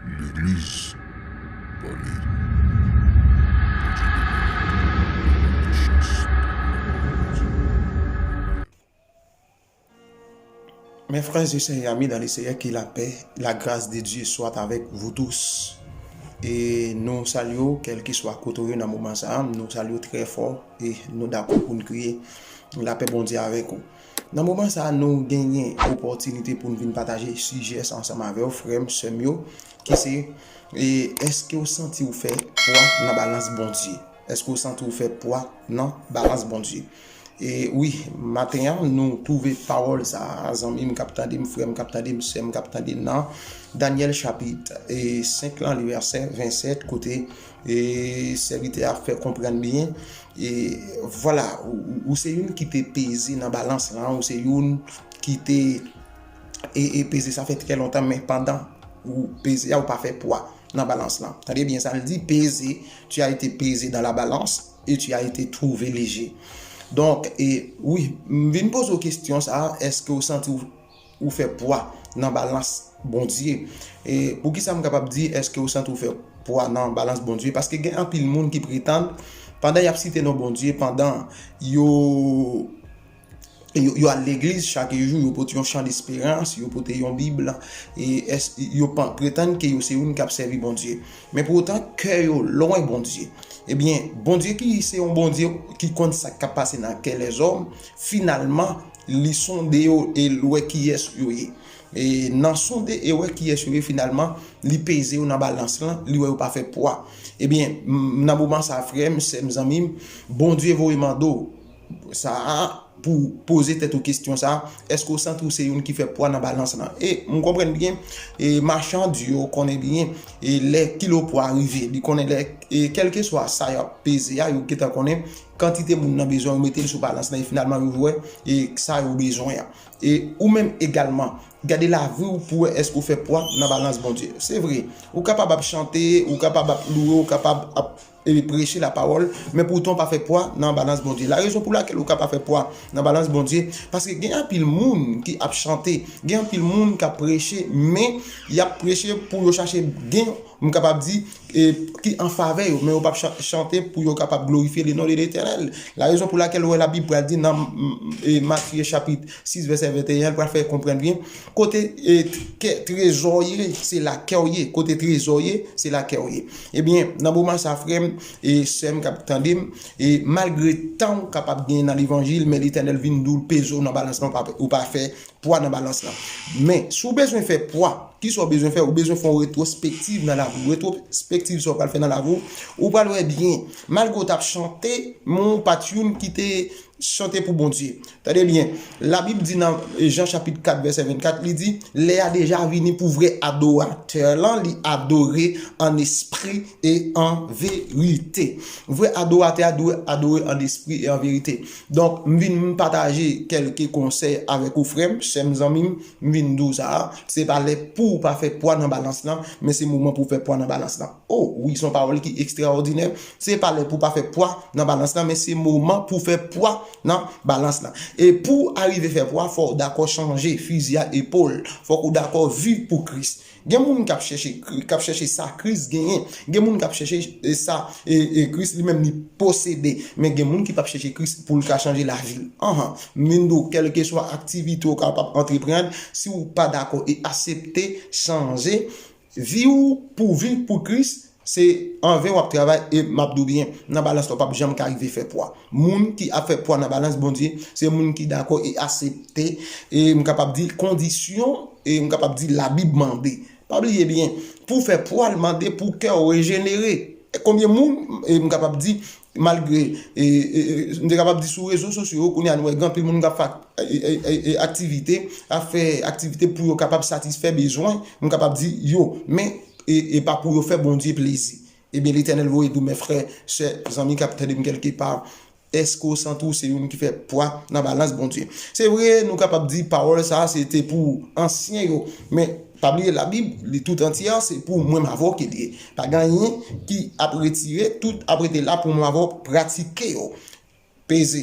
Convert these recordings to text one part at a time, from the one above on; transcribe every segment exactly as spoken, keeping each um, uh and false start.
Legliz pale. Mes frères et sœurs et amis dans le Seigneur, que la paix, la grâce de Dieu soit avec vous tous. E nou salye w, kèlkeswa kote w ye nan moman sa a, nou salye w trè fò e nou dakò pou n kriye lapè Bondye avèk ou. Nan moman sa a, nou genyen opòtinite pou n vin pataje sijè sa ansanm avè w, frè m, sè m yo, ki se, e, èske w santi w fè pwa nan balans Bondye? Èske w santi w fè pwa nan balans Bondye? E wi, maten an, nou twouve pawòl sa a, zanmi m k ap tande m, frè m k ap tande m, sè m k ap tande m nan Danyèl chapit, e, senk lan, li vèsè vennsèt, kote, e, sèvitè a fè konprann byen, e, vwala, ou, ou, ou se youn ki te peze nan balans lan, ou se youn ki te, e, e peze, sa fè trè lontan, men pandan ou peze a, ou pa fè pwa nan balans lan. Tande byen sa l di, peze, tu as été pesé dans la balance et tu as été trouvé léger. Donk, e, wi, m vin poze w kesyon sa a, èske w santi w, ou fè pwa nan balans Bondye? E poukisa m kapab di, èske w santi w fè pwa nan balans Bondye? Paske gen anpil moun ki pretann, pandan y ap site non Bondye, pandan yo yo, yo al legliz chak jou, yo pote yon chan desperans, yo pote yon bib, e èske yo pa pretann ke yo se youn k ap sèvi Bondye. Men poutan, kè yo lwen Bondye. Ebyen, Bondye ki se yon Bondye ki konn sa k ap pase nan kè lèzòm, finalman, li sonde yo e l wè kiyès yo ye. E nan sonde e wè kiyès yo ye, finalman, li peze yo nan balans lan, li wè yo pa fè pwa. Ebyen, m, nan moman sa, frè m, sè m, zanmi m, Bondye voye mande w sa a, pou poze tèt ou kesyon sa a, èske w santi w se youn ki fè pwa nan balans lan? E m konprann byen, e machann yo konnen byen, e lè kilo pwa rive, li konnen lè, e kèlkeswa sa y ap peze a, yo gentan konnen kantite moun nan bezwen, yo mete l sou balans lan, e finalman yo wè, e sa yo bezwen an. E ou menm egalman, gade lavi w pou wè èske w fè pwa nan balans Bondye. Se vre, ou kapab ap chante, ou kapab ap louwe, ou kapab ap e preche lapawòl, men poutan w pa fè pwa nan balans Bondye. La rezon pou lakèl ou ka pa fè pwa nan balans Bondye, paske gen anpil moun ki ap chante, gen anpil moun k ap preche, men y ap preche pou yo chache gen, m kapab di, e, ki an favè yo, men yo p ap cha-, chante pou yo kapab glorifye le non de Letènèl. La rezon pou lakèl ou wè Labib pral di nan, mm, e, Matye chapit sis vèsè venteyen, l pral fè konprann byen, kote, e, kè, trezò ye, se la kè w ye. Kote trezò ye, se la kè w ye. Ebyen, nan moman sa, frè m e sè m k ap tande m, e malgre tan w kapab genyen nan levanjil, men Letènèl vin di w l peze w nan balans lan, ou pa, ou pa fè pwa nan balans lan. Men, si w bezwen fè pwa, kisa w bezwen fè? Ou bezwen fè yon retwospektiv nan lavi w. Retwospektiv sa w pral fè nan lavi w, ou pral wè byen, malgre w t ap chante, men w pa t youn ki te chante pou Bondye. Tande byen, Labib di nan Jan chapit kat vèsè vennkat, li di, lè a deja vini pou vrè adoratè lan, li adore an espri e an verite. Vrè adoratè a dwe adore an espri e an verite. Donk, m vin m pataje kèlke konsèy avèk ou, frè m, sè m, zanmi m, m vin di w sa a, se pa lè pou w pa fè pwa nan balans lan, men se moman pou w fè pwa nan balans lan. O, wi, se yon pawòl ki ekstraòdinè. Se pa lè pou w pa fè pwa nan balans lan, men se moman pou w fè pwa nan balans lan. E pou w arive fè pwa, fò w dakò chanje fizi a epòl. Fòk ou dakò viv pou Kris. Gen moun k ap chèche Kri-, k ap chèche sa Kris genyen. Gen moun k ap chèche, e, sa, e, e, Kris li menm li posede. Men gen moun ki p ap chèche Kris pou l ka chanje lavi l. Anhan. M vin di w, kèlkeswa aktivite w kapab antreprann, si w pa dakò e aksepte chanje, vi w pou viv pou Kris, se anven w ap travay, e m ap di w byen, nan balans la w p ap janm ka rive fè pwa. Moun ki ap fè pwa nan balans Bondye, se moun ki dakò e aksepte, e m kapab di kondisyon, e m kapab di Labib mande. Pa bliye byen, pou w fè pwa, l mande pou kè w rejenere. E konbyen moun, e m kapab di, malgre, e, e, e, m te kapab di sou rezo sosyo yo, kounye a nou wè gen anpil moun k ap fè ak-, e, e, e, e, aktivite, ap fè aktivite pou yo kapab satisfè bezwen, m kapab di yo, men, e, e pa pou yo fè Bondye plezi. Ebyen, Letènèl voye di w, men frè, sè, zanmi k ap tande m kèlkepa, èske w santi w se youn ki fè pwa nan balans Bondye? Se vre, nou kapab di pawòl sa a se te pou ansyen yo, men pa bliye Labib, li tout antye a, se pou mwen m avè w ke li ye. Pa gen anyen ki ap retire, tout ap rete la pou mwen avè w pratike yo. Peze,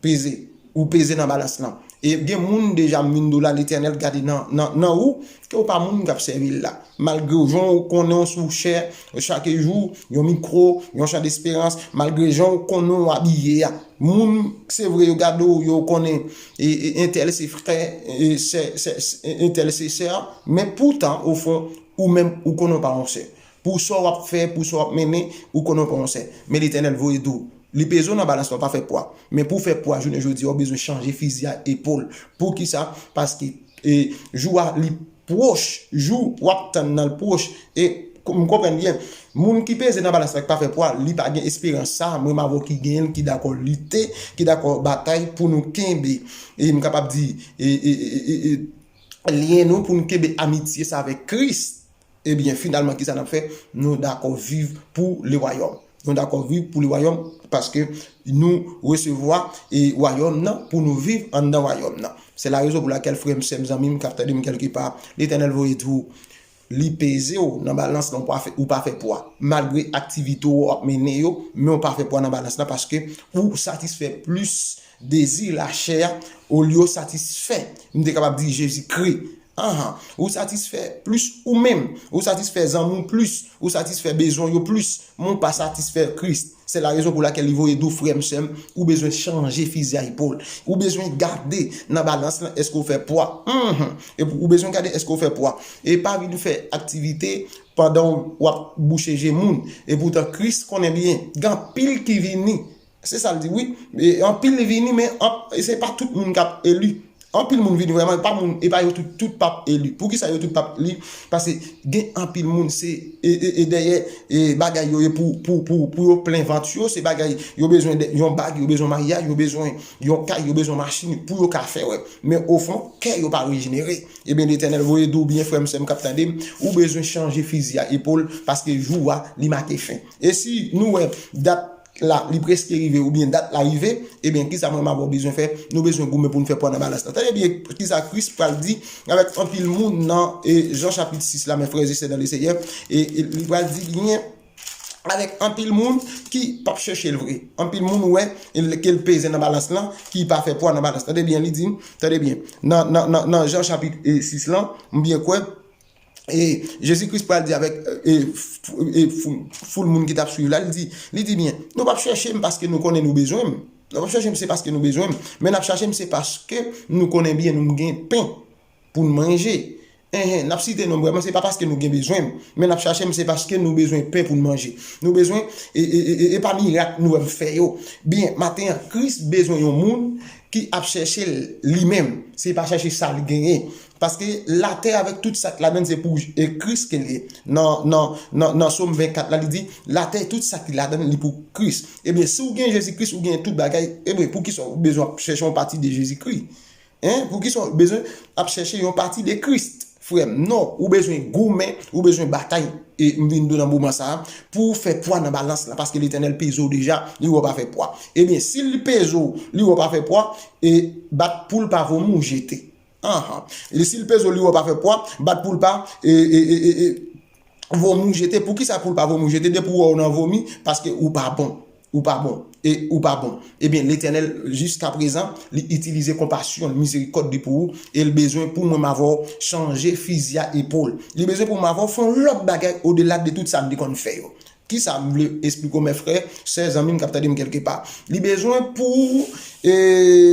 peze, ou peze nan balans lan. E gen moun deja m vin di w la, Letènèl gade nan, nan, nan ou, ke w pa moun k ap sèvi l la. Malgre jan w konnen w sou chè, chak jou, yon mikwo, yon chan desperans, malgre jan w konnen w abiye a. Moun, se vre, yo gade w, yo konnen, e, e, entèl se frè, e, sè, sè, sè, entèl se sè, men poutan, o fon, ou menm, ou konnen w pa yon sè. Pou sa w ap fè, pou sa w ap mennen, ou konnen w pa yon sè. Men Letènèl voye di w, li peze w nan balans la, w pa fè pwa. Men pou w fè pwa, jounen jodi a, w bezwen chanje fizi a epòl. Poukisa? Paske, e, jou a, li pwòch, jou w ap tann nan l pwòch. E, m konprann byen, moun ki peze nan balans la, ki pa fè pwa, li pa gen esperans sa, mwen m avè w ki genyen l, ki dakò lite, ki dakò batay pou nou kenbe, e m kapab di, e, e, e, e, e, lyen nou, pou nou kenbe amitye sa avèk Kris. Ebyen, finalman, kisa n ap fè? Nou dakò viv pou le wayòm. Nou dakò viv pou le wayòm paske nou resevwa e wayòm nan pou nou viv anndan wayòm nan. Se la rezon pou lakèl, frè m, sè m, zanmi m k ap tande m kèlkepa, Letènèl voye di w, li peze w nan balans lan, ou pa fè, ou pa fè pwa. Malgre aktivite w ap mennen yo, men w pa fè pwa nan balans lan paske ou satisfè plis dezi lachè a olye w satisfè, m te kapab di, Jezikri. Anhan, ou satisfè plis ou menm, ou satisfè zanmi w plis, ou satisfè bezwen yo plis, men w pa satisfè Kris. Se la rezon pou lakèl li voye di w, frè m, sè m, ou bezwen chanje fizi a epòl. Ou bezwen gade nan balans lan, èske w fè pwa. Mhm. E pou, ou bezwen gade èske w fè pwa. E pa vin fè aktivite pandan w ap bouche je moun. E poutan, Kris konnen byen, gen anpil ki vini. Se sa l di, wi. E anpil vini, men an-, e se pa tout moun k ap eli. Anpil moun vini vrèman, e pa moun, e pa yo tout, tout p ap eli. Poukisa yo tout p ap eli? Paske gen anpil moun, se, e, e, e dèyè, e bagay yo ye pou, pou, pou, pou yo plen vant yo, se bagay yo bezwen de, yon bag, yo bezwen maryaj, yo bezwen yon kay, yo bezwen machin, pou yo ka fè, wè. Men ofon, kè yo pa rejenere. Ebyen, Letènèl voye di w byen, frè m, sè m k ap tande m, ou bezwen chanje fizi a epòl, paske jou a, li make fen. E si nou wè dat la, li prèske rive, oubyen dat la rive, ebyen, kisa mwen m avè w bezwen fè? Nou bezwen goumen pou n fè pwa nan balans lan. Tande byen, kisa Kris pral di avèk anpil moun nan, e, Jan chapit sis la, mes frères et sœurs dans le Seigneur, e, e li pral di byen avèk anpil moun ki p ap chèche l vre. Anpil moun wè ke l peze nan balans lan, ki pa fè pwa nan balans. Tande byen, li di, tande byen, nan, nan, nan, nan Jan chapit, e, sis lan, m byen kwè, e Jezi Kris pral di avèk, e, f-, e, fou-, foul moun ki t ap swiv la, li di, li di byen, nou p ap chèche m paske nou konnen nou bezwen m. Nou p ap chèche m se paske nou bezwen m. Men n ap chache m se paske nou konnen byen nou gen pen pou n manje. Enhen, n ap site non m vrèman, se pa paske nou gen bezwen m, men n ap chache m se paske nou bezwen pen pou n manje. Nou bezwen, e, e, e, e, e pa mirak nou wè m fè yo. Byen, maten an, Kris bezwen yon moun ki ap chèche l li menm. Se pa chèche sa l genyen. Paske latè avèk tout sa k ladan l se pou, e, Kris ke l ye. Nan, nan, nan, nan Sòm vennkat la, li di, latè tout sa ki ladan l, li pou Kris. Ebyen, si w gen Jezi Kris, ou gen tout bagay. Ebyen, poukisa w bezwen ap chèche yon pati de Jezi Kris? Hein? Poukisa w bezwen ap chèche yon pati de Kris? Frè m, non. Ou bezwen goumen, ou bezwen batay. E m vin di w nan moman sa a, pou w fè pwa nan balans la, paske Letènèl peze w deja, li wè w pa fè pwa. Ebyen, si l peze w, li wè w pa fè pwa, e bat pou l pa vomi w jete. Anhan. E si l peze w, li wè w pa fè pwa, bat pou l pa, e, e, e, e, e, vomi w jete. Poukisa pou l pa vomi w jete? Depi w wè w nan vomi, paske ou pa bon. Ou pa bon. E ou pa bon. Ebyen, Letènèl, jiskaprezan, li itilize konpasyon l, mizerikòd li pou ou, e l bezwen pou mwen m avè w chanje fizi a epòl. Li bezwen pou mwen avè w fè yon lòt bagay odela de tout sa m te konn fè yo. Kisa m vle esplike w, mes frères, sè, zanmi m k ap tande m kèlkepa? Li bezwen pou ou, e,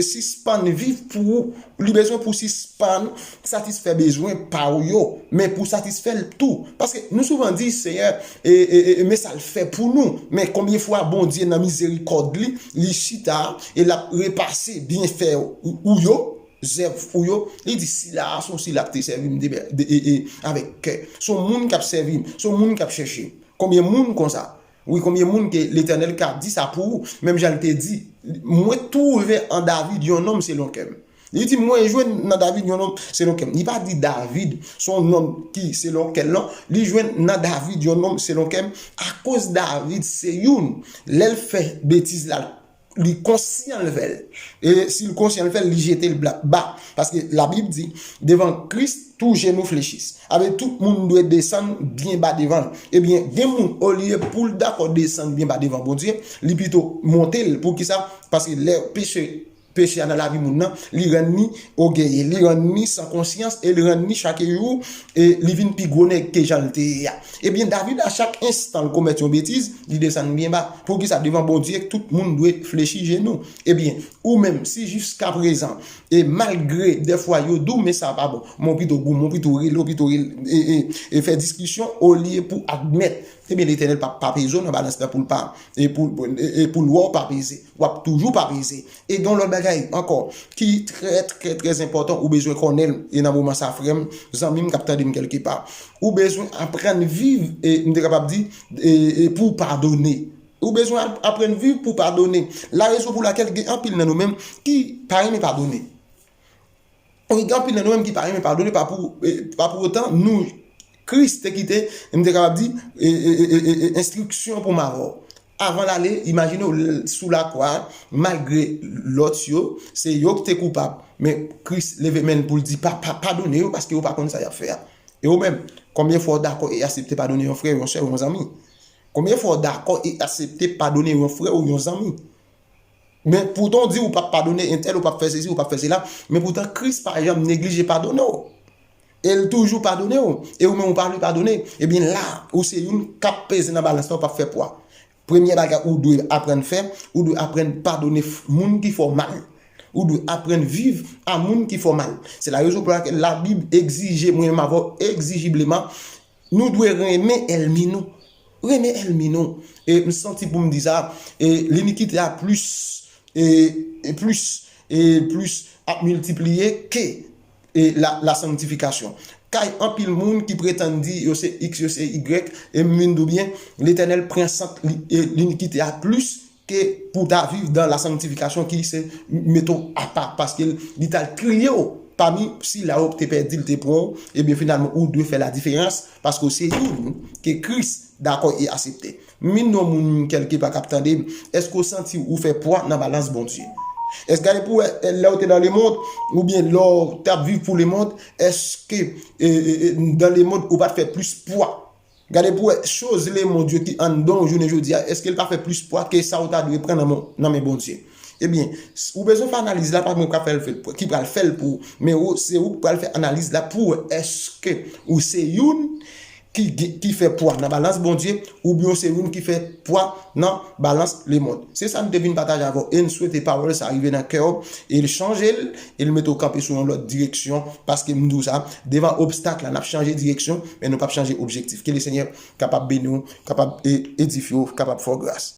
sispann viv pou ou. Li bezwen pou w sispann satisfè bezwen pa w yo, men pou w satisfè l tou. Paske nou souvan di, Seyè, e, e, e, e, men sa l fè pou nou. Men konbyen fwa Bondye nan mizerikòd li, li chita e l ap repase byenfè ou, ou yo, zèv ou yo, li di, sila a se yon sila k te sèvi m de, de, e, e, avèk kè. Se yon moun k ap sèvi m, se yon moun k ap chèche m. Konbyen moun konsa? Wi, konbyen moun ke Letènèl ka di sa pou ou? Menm jan l te di, mwen twouve an David yon nonm selon kè m. Li di, mwen jwenn nan David yon nonm selon kè m. Li pa di David se yon nonm ki selon kè l non. Li jwenn nan David yon nonm selon kè m. Akoz David se youn, lè l fè betiz la, li konsyan l fè l. E si l konsyan l fè l, li jete l bla-, ba. Paske Labib di, devan Kris, tout genou fléchisse. Sa vle di tout moun dwe desann byen ba devan l. Ebyen, gen moun, olye pou l dakò desann byen ba devan Bondye, li pito monte l. Poukisa? Paske lè peche peche a nan lavi moun nan, li rann li ògeye, li rann li san konsyans e li rann li chak jou, e li vin pi gwo nèg ke jan l te ye a. Ebyen, David, a chak enstan l komèt yon betiz, li desann byen ba. Poukisa? Devan Bondye, tout moun dwe flechi jenou. Ebyen, ou menm, si jiskaprezan, e malgre dèfwa yo di w, men sa pa bon, men w pito goumen, w pito rele, w pito rele, e, e, e fè diskisyon, olye pou admèt, ebyen, Letènèl p ap, p ap peze w nan balans la pou l pa, e pou, e, e pou l wè w pa peze. W ap toujou pa peze. E gen yon lòt bagay ankò ki trè, trè, trè enpòtan, ou bezwen konnen l, e nan moman sa, frè m, zanmi m k ap tande m kèlkepa. Ou bezwen aprann viv, e m te kapab di, e, e pou w padone. Ou bezwen ap-, aprann viv pou w padone. La rezon pou lakèl gen anpil nan nou menm ki pa renmen padone. Wi, gen anpil nan nou menm ki pa renmen padone, pa pou, e, pa pou otan, nou, Kris te kite, m te kapab di, e, e, e, e, e, enstriksyon pou m avè w. Avan l ale, imajine w l-, sou lakwa, malgre lòt yo, se yo ki te koupab. Men Kris leve men l pou l di, pa, pa, padone yo, paske yo pa konn sa y ap fè a. E ou menm, konbyen fwa w dakò e aksepte padone yon frè, yon sè, yon zanmi? Konbyen fwa w dakò e aksepte padone yon frè ou yon zanmi? Men poutan w di ou p ap padone entèl, ou p ap fè sesi, ou p ap fè sela, men poutan Kris pa janm neglije padone w. E l toujou padone w. E ou menm ou pa vle padone. Ebyen la, ou se youn k ap peze nan balans la, ou p ap fè pwa. Premye bagay ou dwe aprann fè, ou dwe aprann padone f-, moun ki fè w mal. Ou dwe aprann viv a moun ki fè w mal. Se la rezon pou lakèl Labib egzije, mwen menm avè w, egzijibleman, nou dwe renmen ènmi nou. Renmen ènmi nou. E m santi pou m di sa, e linikite a plis, e, e plis, e plis ap miltipliye ke, e la, la sanctification. Kay anpil moun ki pretann di yo se X, yo se Y, e m vin di w byen, Letènèl pran sant li, e linikite a plis ke pou ta viv dan la sanctification ki se mete w apa, paske li t al triye w pami sila yo ki te pèdi l te pran w, ebyen finalman ou dwe fè la diferans, paske w se youn ke Kris dakò e aksepte. M vin di w moun kèlkepa k ap tande m, èske w santi ou fè pwa nan balans Bondye? Èske gade pou wè, lè w te nan lemonn, oubyen lè w t ap viv pou lemonn, èske, e, e, e, dan lemonn ou pa t fè plis pwa? Gade pou wè, choz lemonn yo ki anndan w jounen jodi a, èske l pa fè plis pwa ke sa w ta dwe pran nan men, nan men Bondye? Ebyen, s-, ou bezwen fè analiz la, pa mwen k ap fè l, fè l, ki pral fè l pou ou, men ou, se ou k pral fè analiz la pou wè èske ou se youn ki, ki fè pwa nan balans Bondye, oubyen ou se youn ki fè pwa nan balans lemonn. Se sa m te vin pataje avè w, e m swete pawòl sa rive nan kè w, e l chanje l, e l mete w kanpe sou yon lòt direksyon, paske m di w sa, devan obstak la, n ap chanje direksyon, men nou p ap chanje objektif. Ke Lesenyè kapab beni w, kapab e-, edifye w, kapab fè w gras.